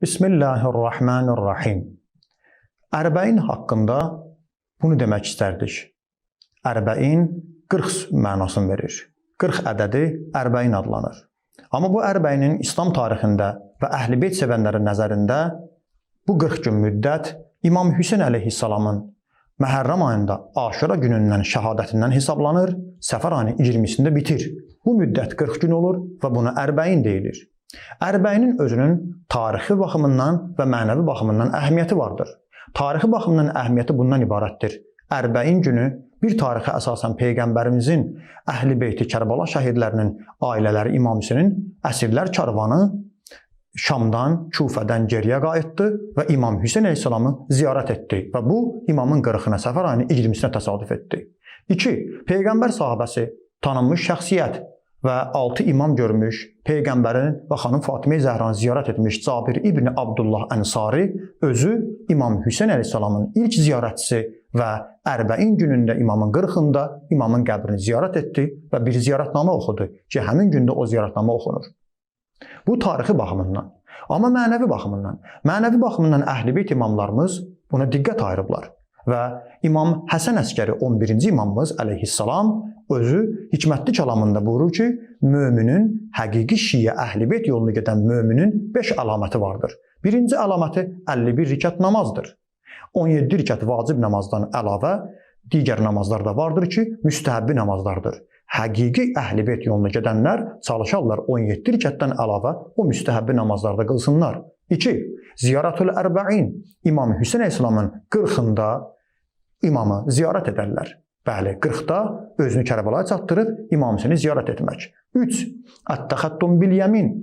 Bismillahirrahmanirrahim. Ərbəin haqqında bunu demək istərdik. Ərbəin 40 mənasını verir. 40 ədədi ərbəin adlanır. Amma bu ərbəinin İslam tarixində və Əhl-i Beyt sevənlərin nəzərində bu 40 gün müddət İmam Hüseyn əleyhissalamın Məhərrəm ayında Aşura günündən şəhadətindən hesablanır, Səfər ayının 20-sində bitir. Bu müddət 40 gün olur və buna ərbəin deyilir. Ərbəinin özünün tarixi baxımından və mənəvi baxımından əhəmiyyəti vardır. Tarixi baxımdan əhəmiyyəti bundan ibarətdir. Ərbəin günü bir tarixə əsasən Peyğəmbərimizin Əhl-i Beyti Kərbəla şəhidlərinin ailələri İmam Hüseynin əsirlər karvanı Şamdan, Kufədən geriyə qayıtdı və İmam Hüseyn əleyhissalamı ziyarət etdi və bu imamın 40-ına Səfər ayının 20-sinə təsadüf etdi. 2. Peyğəmbər sahabəsi tanınmış şəxsiyyət və 6 imam görmüş, Peyğəmbərin və xanım Fatimə Zəhranı ziyarət etmiş Cabir İbni Abdullah Ənsari özü İmam Hüseyn əleyhissalamın ilk ziyarətçisi və Ərbəin günündə imamın 40-ında imamın qəbrini ziyarət etdi və bir ziyarətnamə oxudu ki, həmin gündə o ziyarətnamə oxunur. Bu tarixi baxımından, amma mənəvi baxımından, mənəvi baxımından Əhl-i Beyt imamlarımız buna diqqət ayırıblar və İmam Həsən Əskəri 11-ci imamımız əleyhissalam özü hikmətli kəlamında buyurur ki, möminin, həqiqi şiə Əhl-i Beyt yolunu gedən möminin 5 əlaməti vardır. Birinci əlaməti 51 rükət namazdır. 17 rükət vacib namazdan əlavə digər namazlar da vardır ki, müstəhəbbi namazlardır. Həqiqi Əhl-i Beyt yolunu gedənlər çalışarlar 17 rükətdən əlavə o müstəhəbbi namazlarda qılsınlar. 2. Ziyarətül Ərbəin. İmam Hüseyn əleyhissalamın 40-ında imamı ziyarət edərlər. Bəli, 40-da özünü Kərbəlaya çatdırıb İmam Hüseyni ziyarət etmək. 3. Ət-təxəttüm bil yəmin.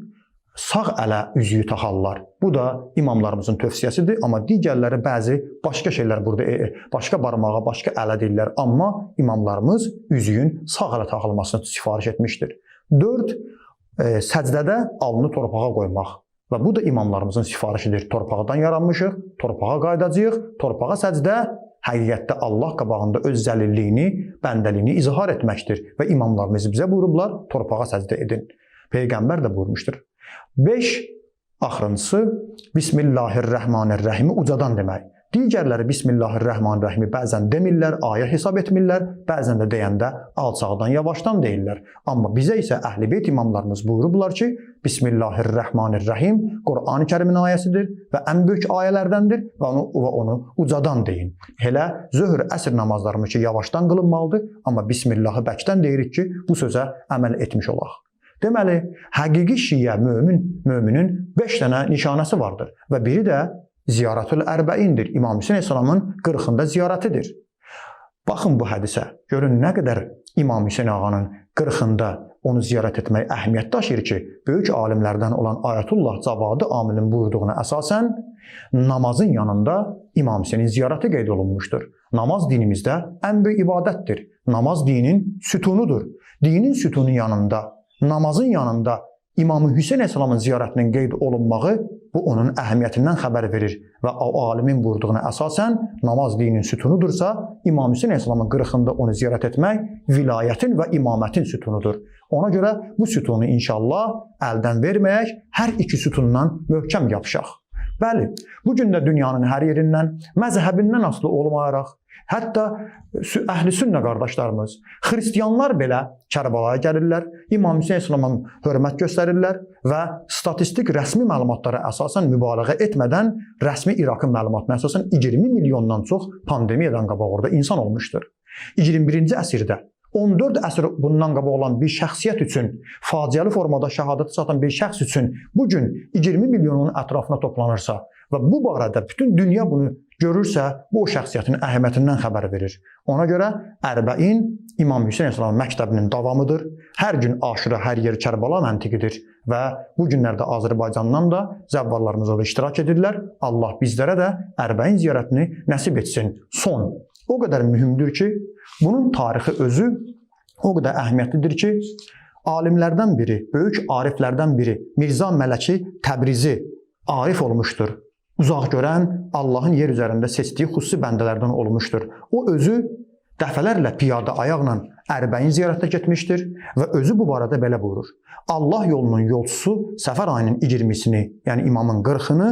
Sağ ələ üzüyü taxarlar. Bu da imamlarımızın tövsiyəsidir, amma digərləri bəzi başqa şeylər burada başqa barmağa, başqa ələ deyirlər, amma imamlarımız üzüyün sağ ələ taxılmasını sifariş etmişdir. 4. Səcdədə alnı torpağa qoymaq. Və bu da imamlarımızın sifarişidir. Torpaqdan yaranmışıq, torpağa qayıdacağıq, torpağa səcdə həqiqətdə Allah qabağında öz zəlilliyini, bəndəliyini izhar etməkdir və imamlarımız bizə buyurublar, torpağa səcdə edin. Peyğəmbər də buyurmuşdur. 5. Axırıncısı Bismillahirrahmanirrahimi ucadan demək. Digərləri Bismillahirrahmanirrahimi bəzən demirlər, ayə hesab etmirlər, bəzən də deyəndə alçaqdan, yavaşdan deyirlər. Amma bizə isə Əhl-i Beyt imamlarımız buyurublar ki, Bismillahirrahmanirrahim Qur'an-ı Kərimin ayəsidir və ən böyük ayələrdəndir və onu ucadan deyin. Elə zöhr, əsr namazlarımız ki, yavaşdan qılınmalıdır, amma Bismillahı bərkdən deyirik ki, bu sözə əməl etmiş olaq. Deməli, həqiqi şiə möminin 5 dənə nişanəsi vardır və biri də Ziyarətül Ərbəindir. İmam Hüseyn əleyhissalamın 40-ında ziyarətidir. Baxın bu hədisə. Görün nə qədər İmam Hüseyn ağanın 40-ında onu ziyarət etmək əhəmiyyət daşıyır ki, böyük alimlərdən olan Ayətullah Cavadi Amilin buyurduğuna əsasən namazın yanında İmam Hüseynin ziyarəti qeyd olunmuşdur. Namaz dinimizdə ən böyük ibadətdir. Namaz dinin sütunudur. Dinin sütunun yanında, namazın yanında İmam Hüseyn əleyhissalamın ziyarətinin qeyd olunmağı bu onun əhəmiyyətindən xəbər verir və o alimin buyurduğuna əsasən namaz dinin sütunudursa, İmam Hüseyn əleyhissalamın 40-ında onu ziyarət etmək vilayətin və imamətin sütunudur. Ona görə bu sütunu inşallah əldən verməyək, hər iki sütundan möhkəm yapışaq. Bəli, bu gün də dünyanın hər yerindən, məzhəbindən asılı olmayaraq, hətta əhl-i sünnə qardaşlarımız, xristianlar belə Kərbalaya gəlirlər, İmam Hüseyn əleyhissalama hörmət göstərirlər və statistik rəsmi məlumatlara əsasən mübaliğə etmədən rəsmi İraqın məlumatına əsasən 20 milyondan çox pandemiyadan qabaq orada insan olmuşdur. 21-ci əsrdə 14 əsr bundan qabaq olan bir şəxsiyyət üçün, faciəli formada şəhadətə çatan bir şəxs üçün bu gün 20 milyonun ətrafına toplanırsa və bu barədə bütün dünya bunu görürsə, bu o şəxsiyyətin əhəmiyyətindən xəbər verir. Ona görə Ərbəin İmam Hüseyn əleyhissalamın məktəbinin davamıdır. Hər gün Aşura, hər yer Kərbəla məntiqidir və bu günlərdə Azərbaycandan da zəvvarlarımız orada iştirak edirlər. Allah bizlərə də Ərbəin ziyarətini nəsib etsin. Son, o qədər mühümdür ki, bunun tarixi özü o qədər əhəmiyyətlidir ki, alimlərdən biri, böyük ariflərdən biri Mirza Mələki Təbrizi arif olmuşdur. Uzaq görən Allahın yer üzərində seçdiyi xüsusi bəndələrdən olmuşdur. O özü Dəfələrlə piyada ayaqla Ərbəin ziyarətinə getmişdir və özü bu barədə belə buyurur. Allah yolunun yolçusu Səfər ayının 20-sini, yəni imamın 40-ını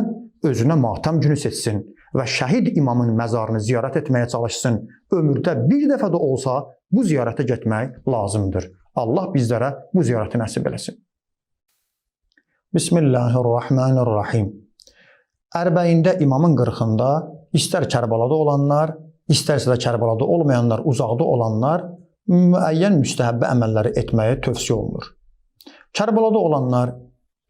özünə matəm günü seçsin və şəhid imamın məzarını ziyarət etməyə çalışsın. Ömürdə bir dəfə də olsa bu ziyarətə getmək lazımdır. Allah bizlərə bu ziyarəti nəsib eləsin. Bismillahirrahmanirrahim. Ərbəində imamın 40-ında istər Kərbalada olanlar, istərsə də Kərbalada olmayanlar, uzaqda olanlar müəyyən müstəhəbbə əməlləri etməyə tövsiyə olunur. Kərbalada olanlar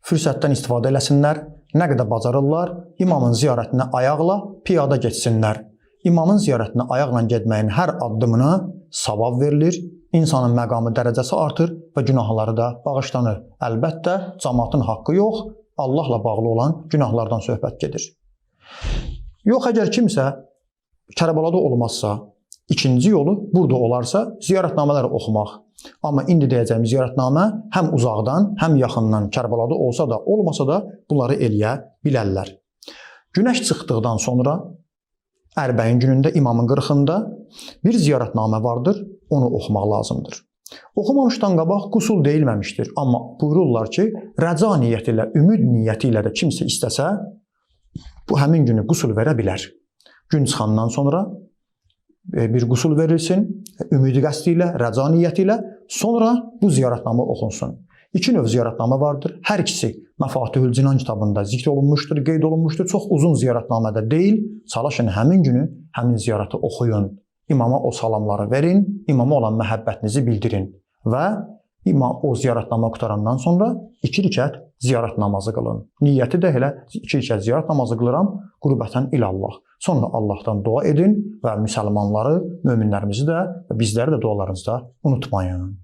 fürsətdən istifadə eləsinlər, nə qədər bacarırlar, imamın ziyarətinə ayaqla piyada getsinlər. İmamın ziyarətinə ayaqla getməyin hər addımına savab verilir, insanın məqamı dərəcəsi artır və günahları da bağışlanır. Əlbəttə, cəmaatın haqqı yox, Allahla bağlı olan günahlardan söhbət gedir. Yox, əgər kimsə Kərbalada olmazsa, ikinci yolu burada olarsa ziyarətnamələri oxumaq. Amma indi deyəcəyim ziyarətnamə həm uzaqdan, həm yaxından Kərbalada olsa da, olmasa da bunları eləyə bilərlər. Günəş çıxdıqdan sonra Ərbəin günündə imamın 40-ında bir ziyarətnamə vardır, onu oxumaq lazımdır. Oxumamışdan qabaq qusul deyilməmişdir, amma buyururlar ki, rəca niyyəti ilə, ümid niyyəti ilə də kimsə istəsə, bu həmin günü qusul verə bilər. Gün çıxandan sonra bir qusul verilsin, ümidi qəsdi ilə, rəca niyyəti ilə, sonra bu ziyarətnamə oxunsun. İki növ ziyarətnamə vardır. Hər ikisi Məfatihül Cinan kitabında zikr olunmuşdur, qeyd olunmuşdur. Çox uzun ziyarətnamə də deyil. Çalışın həmin günü həmin ziyarəti oxuyun. İmama o salamları verin, imama olan məhəbbətinizi bildirin və imam o ziyarətnamə qutarandan sonra 2 rükət ziyarət namazı qılın. Niyyəti də elə 2 rükət ziyarət namazı qılıram, qurbətən ilallah. Sonra Allahdan dua edin və müsəlmanları, möminlərimizi də və bizləri də dualarınızda unutmayın.